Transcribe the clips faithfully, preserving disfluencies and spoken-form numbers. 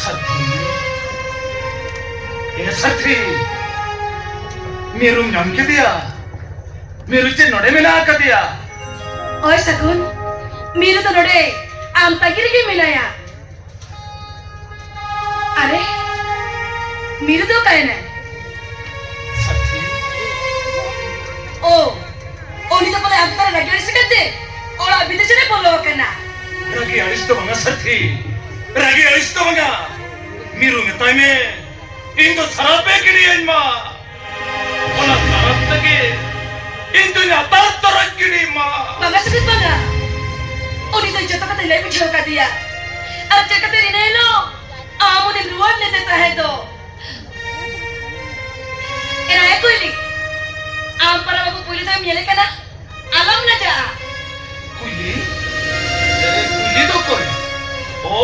ᱥᱟᱛᱷᱤ, ᱮ ᱥᱟᱛᱷᱤ, ᱢᱤᱨᱩᱢ ᱧᱟᱢ ᱠᱮᱫᱮᱭᱟ? ᱢᱤᱨᱩ ᱪᱮᱫ ᱱᱚᱰᱮ ᱢᱮᱱᱟᱜ ᱟᱠᱟᱫᱮᱭᱟ? ᱳᱭ ᱥᱟᱹᱜᱩᱱ, ᱢᱤᱨᱩ ᱫᱚ ᱱᱚᱰᱮ ᱟᱢ ᱛᱟᱺᱜᱤ ᱨᱮᱜᱮ ᱢᱮᱱᱟᱭᱟ᱾ ᱟᱨᱮ, ᱢᱤᱨᱩ ᱫᱚ ᱚᱠᱟᱭᱮᱱᱟᱭ? ᱥᱟᱛᱷᱤ᱾ ᱳ, ᱩᱱᱤ ᱫᱚ ᱯᱟᱞᱮ ᱟᱢ ᱪᱮᱛᱟᱱ ᱨᱮ ᱨᱟᱹᱜᱤ ᱟᱹᱲᱤᱥ ᱠᱟᱛᱮ ᱚᱲᱟᱜ ᱵᱷᱤᱛᱤᱨ ᱥᱮᱫ ᱮ ᱵᱚᱞᱚ ᱟᱠᱟᱱᱟ᱾ ᱨᱟᱹᱜᱤ ᱟᱹᱲᱤᱥ ᱫᱚ ᱵᱟᱝᱟ ᱥᱟᱛᱷᱤ, ᱨᱟᱹᱜᱤ ᱟᱹᱲᱤᱥ ᱫᱚ ᱵᱟᱝᱟ᱾ ᱢᱤᱨᱩ ᱢᱮᱛᱟᱭ ᱢᱮ, ᱤᱧ ᱫᱚ ᱥᱟᱨᱟᱯ ᱮ ᱜᱤᱰᱤᱭᱟᱹᱧ ᱢᱟ᱾ ᱚᱱᱟ ᱥᱟᱨᱟᱯ ᱛᱮᱜᱮ ᱤᱧ ᱫᱚᱧ ᱟᱛᱟᱨ ᱛᱚᱨᱟ ᱜᱤᱰᱤ ᱢᱟ᱾ ᱵᱟᱝᱟ ᱥᱟᱹᱜᱩᱱ ᱵᱟᱝᱟ, ᱩᱱᱤ ᱫᱚ ᱡᱚᱛᱚ ᱠᱟᱛᱷᱟᱧ ᱞᱟᱹᱭ ᱵᱩᱡᱷᱟᱹᱣ ᱠᱟᱫᱮᱭᱟ᱾ ᱟᱨ ᱪᱮᱫ ᱠᱟᱛᱮ ᱤᱱᱟᱹ ᱦᱤᱞᱳᱜ ᱟᱢ ᱩᱱᱤᱢ ᱨᱩᱣᱟᱹᱲ ᱞᱮᱫᱮ ᱛᱟᱦᱮᱸ ᱫᱚ? ᱮᱨᱟ ᱮ ᱠᱩᱭᱞᱤ, ᱟᱢ ᱯᱟᱨᱟ ᱵᱟᱹᱵᱩ ᱯᱩᱭᱞᱩ ᱫᱷᱟᱣ ᱮᱢ ᱧᱮᱞᱮ ᱠᱟᱱᱟ? ᱟᱞᱚᱢ ᱞᱟᱡᱟᱜᱼᱟ᱾ ᱠᱩᱭᱞᱤ? ᱮ, ᱠᱩᱭᱞᱤ ᱫᱚ ᱚᱠᱚᱭ? ᱚ,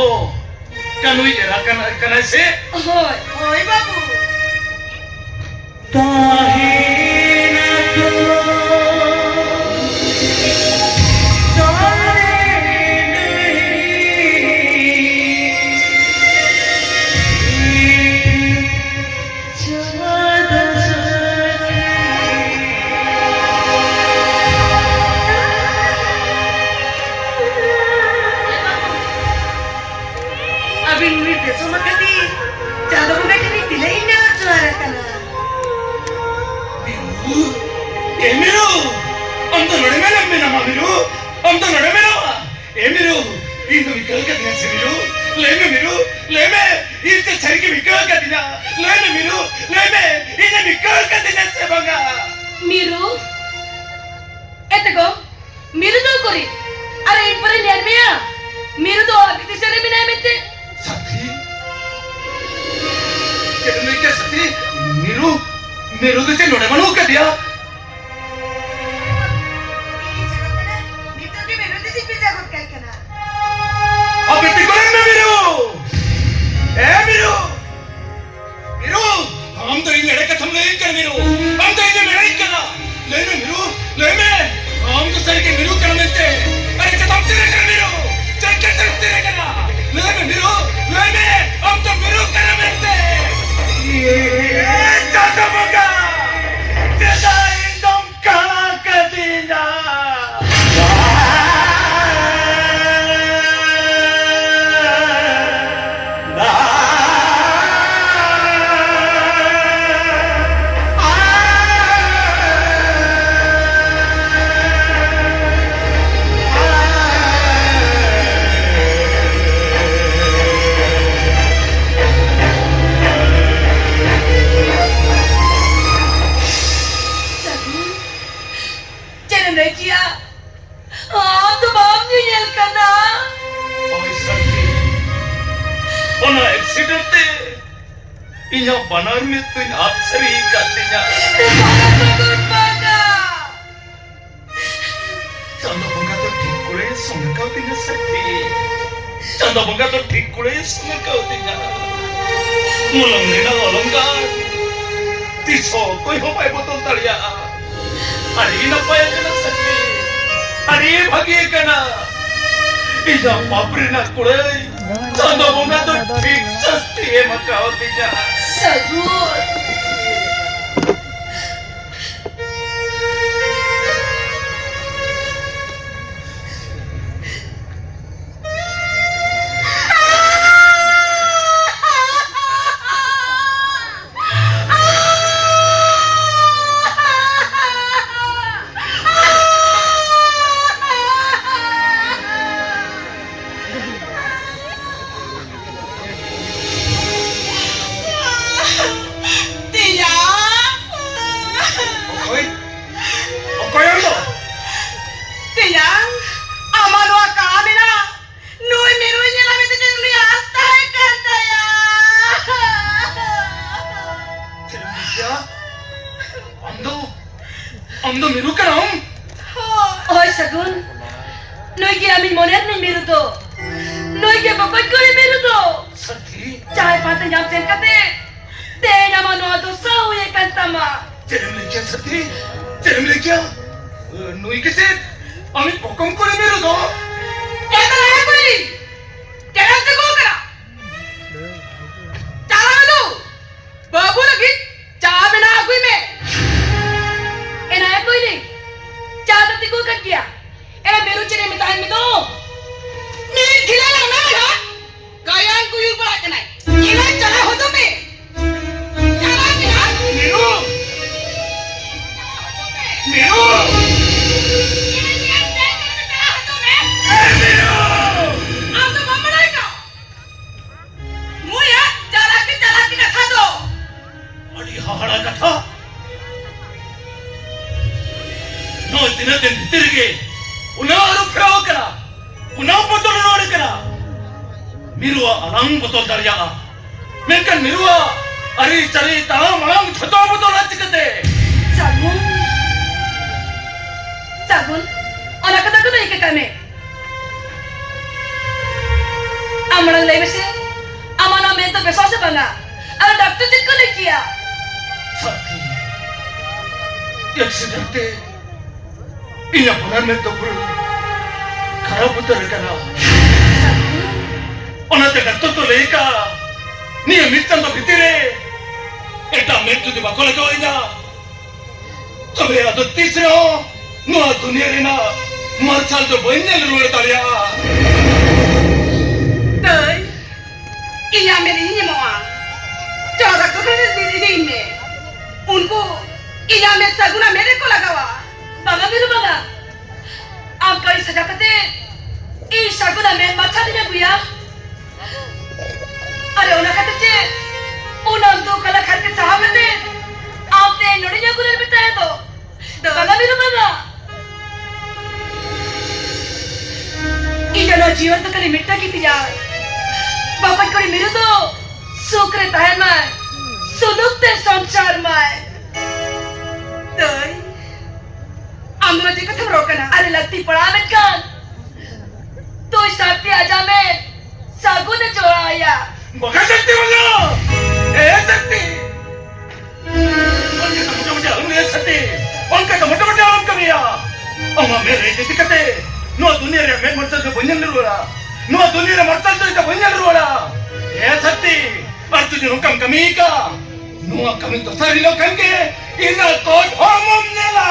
ᱠᱟᱹᱱᱩᱭ ᱮᱨᱟ ᱠᱟᱱᱟ, ᱠᱟᱱᱟᱭ ᱥᱮ? ᱦᱳᱭ᱾ ᱦᱳᱭ ᱵᱟᱹᱵᱩ᱾ ᱛᱟᱦᱮᱱᱟᱠᱚ ᱛᱟᱦᱮᱱᱟᱹᱧ᱾ ᱟᱹᱵᱤᱱ ᱱᱩᱭ ᱫᱤᱥᱚᱢ ᱟᱠᱟᱫᱤ ᱪᱟᱸᱫᱚ ᱵᱚᱸᱜᱟ ᱴᱷᱮᱱ ᱛᱤᱱᱟᱹᱜ ᱤᱧ ᱱᱮᱦᱚᱨ ᱡᱚᱦᱟᱨ ᱟᱠᱟᱱᱟ᱾ ᱢᱤᱨᱩ! ᱮ ᱢᱤᱨᱩ! ᱟᱢ ᱫᱚ ᱱᱚᱰᱮ ᱢᱮᱱᱟᱢ ᱢᱮᱱᱟᱢᱟ ᱢᱤᱨᱩ? ᱟᱢ ᱫᱚ ᱱᱚᱰᱮ ᱢᱮᱱᱟᱢᱟ? ᱮ ᱢᱤᱨᱩ, ᱤᱧ ᱫᱚ ᱢᱤᱠᱟᱹᱣ ᱠᱟᱫᱤᱧᱟ ᱥᱮ ᱢᱤᱨᱩ? ᱞᱟᱹᱭ ᱢᱮ ᱢᱤᱨᱩ, ᱞᱟᱹᱭ ᱢᱮ, ᱤᱧ ᱪᱮᱫ ᱥᱟᱹᱨᱤ ᱜᱮ ᱢᱤᱠᱟᱹᱣ ᱠᱟᱫᱤᱧᱟ? ᱞᱟᱹᱭ ᱢᱮ ᱢᱤᱨᱩ, ᱞᱟᱹᱭ ᱢᱮ, ᱤᱧ ᱮ ᱢᱤᱠᱟᱹᱣ ᱠᱟᱫᱤᱧᱟ ᱥᱮ ᱵᱟᱝᱟ? ᱢᱤᱨᱩ, ᱮᱛᱮ ᱜᱚ, ᱢᱤᱨᱩ ᱫᱚ ᱚᱠᱚᱨᱮ? ᱟᱨ ᱤᱧ ᱯᱚᱨᱮ ᱧᱮᱞ ᱢᱮᱭᱟ, ᱢᱤᱨᱩ ᱫᱚ ᱚᱲᱟᱜ ᱵᱷᱤᱛᱤᱨ ᱥᱮᱫ ᱨᱮ ᱢᱮᱱᱟᱭ ᱢᱮᱱᱛᱮ᱾ ᱥᱟᱛᱷᱤ, ᱪᱮᱫ ᱮᱢ ᱞᱟᱹᱭ ᱠᱮᱫᱟ ᱥᱟᱛᱷᱤ? ᱢᱤᱨᱩ, ᱢᱤᱨᱩ ᱫᱚ ᱪᱮᱫ ᱱᱚᱰᱮ ᱵᱟᱹᱱᱩᱜ ᱟᱠᱟᱫᱮᱭᱟ? ᱤᱧ ᱪᱟᱞᱟᱜ ᱠᱟᱱᱟ, ᱱᱤᱛᱚᱜ ᱜᱮ ᱢᱤᱨᱩ ᱫᱤᱫᱤᱧ ᱵᱷᱮᱡᱟ ᱜᱚᱫ ᱠᱟᱭ ᱠᱟᱱᱟ᱾ ᱟᱯᱮ ᱛᱤᱸᱜᱩ ᱞᱮᱱ ᱢᱮ, ᱢᱤᱨᱩ! ᱮ, ᱢᱤᱨᱩ! ᱢᱤᱨᱩ! ᱟᱢ ᱫᱚ ᱤᱧ ᱮᱲᱮ ᱠᱟᱛᱷᱟᱢ ᱞᱟᱹᱭᱟᱹᱧ ᱠᱟᱱᱟ, ᱢᱤᱨᱩ! ᱟᱢ ᱫᱚ ᱤᱧᱮᱢ ᱮᱲᱮᱧ ᱠᱟᱱᱟ! ᱞᱟᱹᱭ ᱢᱮ, ᱢᱤᱨᱩ! ᱞᱟᱹᱭ ᱢᱮ! ᱟᱢ ᱫᱚ ᱥᱟᱹᱨᱤ ᱜᱮ ᱢᱤᱨᱩ ᱠᱟᱱᱟ ᱢᱮᱱᱛᱮ! ᱟᱨᱮ, ᱪᱮᱫᱟᱜ ᱮᱢ ᱛᱤᱨ ᱠᱟᱱᱟ, ᱢᱤᱨᱩ? ᱪᱮᱫ ᱠᱷᱟᱹᱛᱤᱨ ᱮᱢ ᱛᱤᱨ ᱠᱟᱱᱟ? ᱞᱟᱹᱭ ᱢᱮ, ᱢᱤᱨᱩ! ᱞᱟᱹᱭ ᱢᱮ! ᱟᱢ ᱵᱟᱱᱟᱨ ᱢᱮᱫ ᱫᱚᱧ ᱟᱫ ᱥᱟᱹᱨᱤ ᱟᱠᱟᱫ ᱛᱤᱧᱟ᱾ ᱵᱟᱝᱟ ᱥᱟᱹᱜᱩᱱ, ᱵᱟᱝᱟ᱾ ᱪᱟᱸᱫᱚ ᱵᱚᱸᱜᱟ ᱫᱚ ᱴᱷᱤᱠ ᱠᱚᱲᱟᱭ ᱥᱚᱝ ᱟᱠᱟᱣᱫᱤᱧᱟ ᱥᱟᱹᱠᱷᱤ᱾ ᱪᱟᱸᱫᱚ ᱵᱚᱸᱜᱟ ᱫᱚ ᱴᱷᱤᱠ ᱠᱚᱲᱟᱭ ᱥᱚᱝ ᱟᱠᱟᱣᱫᱤᱧᱟ᱾ ᱢᱚᱞᱚᱝ ᱨᱮᱱᱟᱜ ᱚᱞᱚᱝᱠᱟᱨ ᱛᱤᱥ ᱦᱚᱸ ᱚᱠᱚᱭ ᱦᱚᱸ ᱵᱟᱭ ᱵᱚᱫᱚᱞ ᱫᱟᱲᱮᱭᱟᱜᱼᱟ᱾ ᱟᱹᱰᱤ ᱱᱟᱯᱟᱭ ᱟᱠᱟᱱᱟ ᱥᱟᱹᱠᱷᱤ, ᱟᱹᱰᱤ ᱵᱷᱟᱹᱜᱤ ᱟᱠᱟᱱᱟ᱾ ᱤᱧᱟᱹᱜ ᱯᱟᱯ ᱨᱮᱱᱟᱜ ᱠᱩᱲᱟᱹᱭ ᱪᱟᱸᱫᱚ ᱵᱚᱸᱜᱟ ᱫᱚ ᱴᱷᱤᱠ ᱥᱟᱹᱥᱛᱤ ᱮᱢ ᱟᱠᱟᱣᱫᱤᱧᱟ᱾ ᱥᱟᱹᱜᱩᱱ᱾ ᱛᱮᱭᱟᱝ! ᱚᱠᱚᱭ? ᱚᱠᱚᱭ ᱟᱢ ᱫᱚ? ᱛᱮᱭᱟᱝ, ᱟᱢᱟᱜ ᱱᱚᱣᱟ ᱠᱟᱲᱟ ᱢᱮᱱᱟᱜ ᱱᱩᱭ ᱢᱤᱨᱩᱭ ᱧᱮᱞᱟ ᱢᱮᱱᱛᱮ ᱪᱮᱫ ᱩᱱᱤ ᱟᱥ ᱛᱟᱦᱮᱸ ᱠᱟᱱ ᱛᱟᱭᱟ? ᱪᱮᱫ ᱮᱢ ᱞᱟᱹᱭ ᱠᱮᱫᱟ? ᱟᱢ ᱫᱚ, ᱟᱢ ᱫᱚ ᱢᱤᱨᱩ ᱠᱟᱱᱟᱢ? ᱦᱳᱭ ᱥᱟᱹᱜᱩᱱ, ᱱᱩᱭ ᱜᱮ ᱟᱢᱤᱧ ᱢᱚᱱᱮᱭᱮᱫ ᱢᱮ ᱢᱤᱨᱩ ᱫᱚ, ᱱᱩᱭ ᱜᱮ ᱵᱚᱠᱚᱧ ᱠᱩᱲᱤ ᱢᱤᱨᱩ ᱫᱚ᱾ ᱥᱟᱹᱛᱷᱤ᱾ ᱡᱟᱦᱟᱸᱭ ᱯᱟᱱᱛᱮ ᱧᱟᱢ ᱥᱮᱱ ᱠᱟᱛᱮ ᱛᱮᱦᱮᱧ ᱟᱢᱟᱜ ᱱᱚᱣᱟ ᱫᱚᱥᱟ ᱦᱩᱭ ᱟᱠᱟᱱ ᱛᱟᱢᱟ᱾ ᱪᱮᱫ ᱮᱢ ᱞᱟᱹᱭ ᱠᱮᱭᱟ ᱥᱟᱹᱛᱷᱤ? ᱪᱮᱫ ᱮᱢ ᱞᱟᱹᱭ ᱠᱮᱭᱟ? ᱱᱩᱭ ᱜᱮ ᱪᱮᱫ ᱟᱢᱤᱡ ᱵᱚᱠᱚᱧ ᱠᱩᱲᱤ ᱢᱤᱨᱩ ᱫᱚ? ᱮ ᱛᱟᱞᱟ ᱦᱮ ᱠᱩᱲᱤ, ᱪᱮᱫ ᱮᱢ ᱛᱤᱸᱜᱩ ᱟᱠᱟᱱᱟ? ᱪᱟᱞᱟᱣ ᱫᱩ᱾ ᱵᱟᱹᱵᱩ ᱞᱟᱹᱜᱤᱫ ᱪᱟ ᱵᱮᱱᱟᱣ ᱟᱹᱜᱩᱭ ᱢᱮ᱾ ᱮᱱᱟ ᱮ ᱠᱩᱭᱞᱤ, ᱪᱟ ᱫᱚ ᱛᱤᱸᱜᱩ ᱟᱠᱟᱱ ᱜᱮᱭᱟ᱾ ᱮᱱᱟ ᱢᱤᱨᱩ ᱪᱮᱫ ᱮ ᱢᱮᱛᱟᱭ ᱢᱮ ᱫᱚ? ᱢᱤᱫ ᱜᱷᱤᱞᱟᱹ ᱞᱟᱝ ᱱᱟᱢ ᱮᱱᱟ, ᱜᱟᱭᱟᱱ ᱠᱚ ᱭᱩᱨ ᱵᱟᱲᱟᱜ ᱠᱟᱱᱟᱭ᱾ ᱮᱱᱟ ᱪᱟᱞᱟᱣ ᱦᱚᱫᱚᱜ ᱢᱮ᱾ ᱪᱟᱞᱟᱣ ᱢᱮ ᱱᱟ᱾ ᱢᱤᱨᱩ! ᱢᱤᱨᱩ! ᱪᱟᱞᱟᱣ ᱦᱚᱫᱚᱜ ᱢᱮ᱾ ᱮ ᱢᱤᱨᱩ! ᱟᱢ ᱫᱚ ᱵᱟᱢ ᱵᱟᱲᱟᱭ ᱠᱟᱱᱟ? ᱱᱩᱭᱟᱜ ᱪᱟᱞᱟᱠᱤ ᱪᱟᱞᱟᱠᱤ ᱠᱟᱛᱷᱟ ᱫᱚ᱾ ᱟᱹᱰᱤ ᱦᱟᱦᱟᱲᱟ ᱠᱟᱛᱷᱟ᱾ ᱱᱚᱜᱼᱚᱭ ᱛᱤᱱᱟᱹᱜ ᱫᱤᱱ ᱵᱷᱤᱛᱤᱨ ᱨᱮᱜᱮ ᱩᱱᱟᱹᱜ ᱟᱹᱨᱩ ᱯᱷᱮᱨᱟᱣ ᱟᱠᱟᱱᱟ, ᱩᱱᱟᱹᱜ ᱵᱚᱫᱚᱞ ᱨᱩᱣᱟᱹᱲ ᱟᱠᱟᱱᱟ᱾ ᱢᱤᱨᱩᱣᱟᱜ ᱟᱞᱟᱝ ᱵᱚᱫᱚᱞ ᱫᱟᱲᱮᱭᱟᱜᱼᱟ, ᱢᱮᱱᱠᱷᱟᱱ ᱢᱤᱨᱩᱣᱟᱜ ᱟᱹᱨᱤᱪᱟᱹᱞᱤ, ᱛᱟᱲᱟᱢ ᱟᱲᱟᱝ ᱡᱷᱚᱛᱚ ᱵᱚᱫᱚᱞᱟ ᱪᱤᱠᱟᱹᱛᱮ? ᱥᱟᱹᱜᱩᱱ, ᱥᱟᱹᱜᱩᱱ, ᱚᱱᱟ ᱠᱟᱛᱷᱟ ᱠᱚᱫᱚ ᱤᱠᱟᱹ ᱠᱟᱜ ᱢᱮ᱾ ᱟᱢ ᱢᱟᱲᱟᱝ ᱞᱟᱹᱭ ᱢᱮᱥᱮ, ᱟᱢᱟᱜ ᱱᱚᱣᱟ ᱢᱮᱫ ᱫᱚ ᱵᱮᱥᱚᱜ ᱥᱮ ᱵᱟᱝᱟ? ᱟᱨ ᱰᱟᱠᱛᱟᱨ ᱪᱮᱫ ᱠᱚ ᱞᱟᱹᱭ ᱠᱮᱭᱟ? ᱥᱟᱛᱷᱤ, ᱮᱠᱥᱤᱰᱮᱱᱴ ᱛᱮ ᱤᱧᱟᱹᱜ ᱵᱟᱱᱟᱨ ᱢᱮᱫ ᱫᱚ ᱯᱩᱨᱟᱹ ᱠᱷᱟᱨᱟᱯ ᱩᱛᱟᱹᱨ ᱟᱠᱟᱱᱟ᱾ ᱚᱱᱟᱛᱮ ᱰᱟᱠᱛᱚᱨ ᱠᱚ ᱞᱟᱹᱭ ᱟᱠᱟᱫᱼᱟ, ᱱᱤᱭᱟᱹ ᱢᱤᱫ ᱪᱟᱸᱫᱚ ᱵᱷᱤᱛᱤᱨ ᱨᱮ ᱮᱴᱟᱜ ᱢᱮᱫ ᱡᱩᱫᱤ ᱵᱟᱠᱚ ᱞᱟᱜᱟᱣ ᱤᱧᱟ, ᱛᱚᱵᱮ ᱟᱫᱚ ᱛᱤᱥ ᱨᱮᱦᱚᱸ ᱱᱚᱣᱟ ᱫᱩᱱᱤᱭᱟᱹ ᱨᱮᱱᱟᱜ ᱢᱟᱨᱥᱟᱞ ᱫᱚ ᱵᱟᱹᱧ ᱧᱮᱞ ᱨᱩᱣᱟᱹᱲ ᱫᱟᱲᱮᱭᱟᱜᱼᱟ᱾ ᱫᱟᱹᱭ, ᱤᱧᱟᱜ ᱢᱮᱫ ᱤᱧ ᱮᱢᱚᱜᱼᱟ᱾ ᱡᱚᱦᱟ ᱰᱟᱠᱛᱚᱨ ᱴᱷᱮᱱ ᱤᱫᱤ, ᱤᱫᱤᱧ ᱢᱮ᱾ ᱩᱱᱠᱩ ᱤᱧᱟᱜ ᱢᱮᱫ ᱥᱟᱹᱜᱩᱱᱟᱜ ᱢᱮᱫ ᱨᱮᱠᱚ ᱞᱟᱜᱟᱣᱟ᱾ ᱵᱟᱝᱟ ᱵᱤᱨᱩ ᱵᱟᱝᱟ, ᱟᱢ ᱠᱟᱹᱲᱤ ᱥᱟᱡᱟᱣ ᱠᱟᱛᱮ ᱤᱧ ᱥᱟᱹᱜᱩᱱᱟᱜ ᱢᱮᱫ ᱢᱟᱨᱥᱟᱞ ᱤᱧ ᱟᱹᱜᱩᱭᱟ᱾ ᱟᱨᱮ ᱚᱱᱟ ᱠᱷᱟᱹᱛᱤᱨ ᱪᱮ ᱩᱱᱟᱹᱜ ᱫᱩᱠ ᱟᱞᱟ ᱦᱟᱨᱠᱮᱛ ᱥᱟᱦᱟᱣ ᱠᱟᱛᱮ ᱟᱢ ᱛᱮ ᱱᱚᱰᱮᱧ ᱟᱹᱜᱩ ᱞᱮᱫ ᱢᱮ ᱛᱟᱦᱮᱸ ᱫᱚ᱾ ᱫᱚ ᱵᱟᱝᱟ ᱵᱤᱨᱩ ᱵᱟᱝᱟ᱾ ᱤᱧ ᱫᱚ ᱱᱚᱣᱟ ᱡᱤᱭᱚᱱ ᱫᱚ ᱠᱷᱟᱹᱞᱤ ᱢᱤᱫᱴᱟᱝ ᱜᱮ ᱛᱤᱧᱟ᱾ ᱵᱟᱯᱟᱧ ᱠᱩᱲᱤ ᱢᱤᱨᱩ ᱫᱚ ᱥᱩᱠ ᱨᱮ ᱛᱟᱦᱮᱱ ᱢᱟᱭ, ᱥᱩᱞᱩᱠ ᱛᱮ ᱥᱚᱧᱪᱟᱨ ᱢᱟᱭ᱾ ᱫᱟᱹᱭ, ᱟᱢ ᱫᱚ ᱪᱮᱫ ᱠᱟᱛᱷᱟᱢ ᱨᱚᱲ ᱠᱟᱱᱟ? ᱟᱨᱮ ᱞᱟᱹᱠᱛᱤ ᱯᱟᱲᱟᱣ ᱞᱮᱱᱠᱷᱟᱱ ᱛᱩᱭ ᱥᱟᱨᱛᱤ ᱟᱡᱟᱢᱮ ᱥᱟᱹᱜᱩᱱᱮ ᱡᱚᱲᱟᱣ ᱟᱭᱟ᱾ ᱵᱟᱠᱟ ᱥᱟᱹᱠᱛᱤ ᱵᱟᱝᱟ᱾ ᱮ ᱥᱟᱹᱠᱛᱤ᱾ ᱚᱱᱠᱟ ᱫᱚ ᱢᱚᱴᱟᱢᱩᱴᱤ ᱟᱞᱚᱢ ᱞᱟᱹᱭᱟ ᱥᱟᱹᱠᱛᱤ᱾ ᱚᱱᱠᱟ ᱫᱚ ᱢᱚᱴᱟᱢᱩᱴᱤ ᱟᱞᱚᱢ ᱠᱟᱹᱢᱤᱭᱟ᱾ ᱟᱢᱟᱜ ᱢᱮᱫ ᱨᱮ ᱤᱫᱤ ᱠᱟᱛᱮ ᱱᱚᱣᱟ ᱫᱩᱱᱤᱭᱟᱹ ᱨᱮᱭᱟᱜ ᱢᱮᱫ ᱢᱟᱨᱥᱟᱞ ᱫᱚ ᱵᱟᱹᱧ ᱧᱮᱞ ᱨᱩᱣᱟᱹᱲᱟ᱾ ᱱᱚᱣᱟ ᱫᱩᱱᱤᱭᱟᱹ ᱨᱮ ᱢᱟᱨᱥᱟᱞ ᱫᱚ ᱤᱧ ᱫᱚ ᱵᱟᱹᱧ ᱧᱮᱞ ᱨᱩᱣᱟᱹᱲᱟ᱾ ᱮ ᱥᱟᱹᱠᱛᱤ, ᱟᱨ ᱡᱩᱫᱤ ᱱᱚᱝᱠᱟᱢ ᱠᱟᱹᱢᱤ ᱠᱟ, ᱱᱚᱣᱟ ᱠᱟᱹᱢᱤ ᱫᱚᱥᱟᱨ ᱦᱤᱞᱳᱜ ᱠᱷᱟᱱ ᱜᱮ ᱤᱧᱟᱹᱜ ᱠᱚᱴ ᱦᱚᱲᱢᱚᱢ ᱧᱮᱞᱟ᱾